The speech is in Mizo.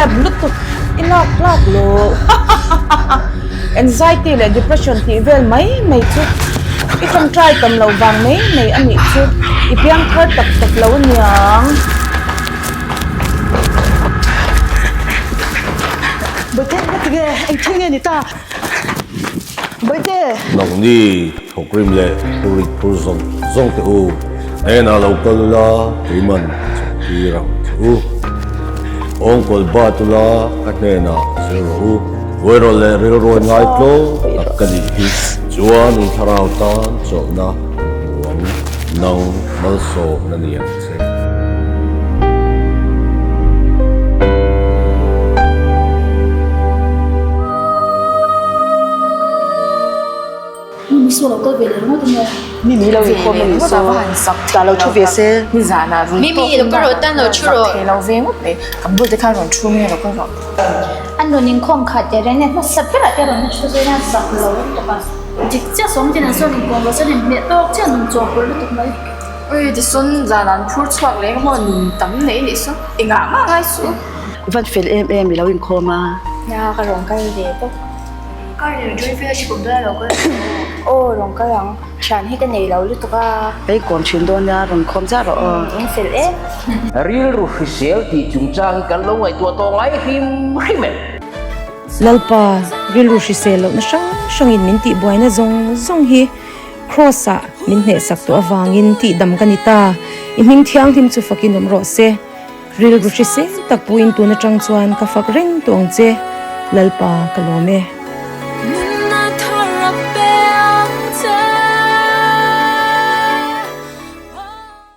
Nep lutuk i lak tlak lo. Anxiety leh depression tih vel mai mai chu i tawngtai tam loh vang mai mai a nih chu i piang thar tak tak lo aniang. Bawihte heti nge eng thil nge ni ta? Bawihte! Nangni thawkrim leh phurrit phur zawng zawng teh u, hnenah lo kal ula keiman ka chawhtir ang che u. Awngkawl bat ula ka hnenah zir rawh u. Vawirawlh leh rilruai ngaitlawm tak ka nih hi chuan in thlarau tan chawlhna in hmu ang, nang malsawmna ni ang che. Mimi saw lo kal ve leh ringawt ania. Mimi lo inkhawm a nih saw tah lo thu ve se. Mimi lo kal rawh tan lo thu rawh. An rawn inkhawm khat teh reng nen hmasa berah te rawn thu zui a zak lo lutuk a. Dik chiah sawm tin an sawn inkhawm rawh chuan inhmeh tawk chiah nun chaw pawlh lutuk mai. Ui tisawn zan an phur chhuak leh emaw nun tam nei nih saw engah mah ngai suh. Van fel em em i lo inkhawm a. Nia ka rawn kal ve bawk. Kar leh joy fellowship awm dawn a lo kal Aw rawn kal ang, thian hi ka nei lo lutuk a. Hei kawm thin dawn nia rawn khawm zah rawh aw. In fel em. Rilru hrisel tih chungchang hi kan lo ngaihtuah tawh ngai hrim hrim em? Lalpa, rilru hrisel lohna hrang hrangin min tihbuaina zawng zawng hi Kraws ah min hnehsak tawh avangin tihdam ka ni ta. I hming thianghlim chu fakin awm rawh se. Rilru hrisel tak puin tun atang chuan ka fak reng tawh ang che. Lalpa ka lawm e.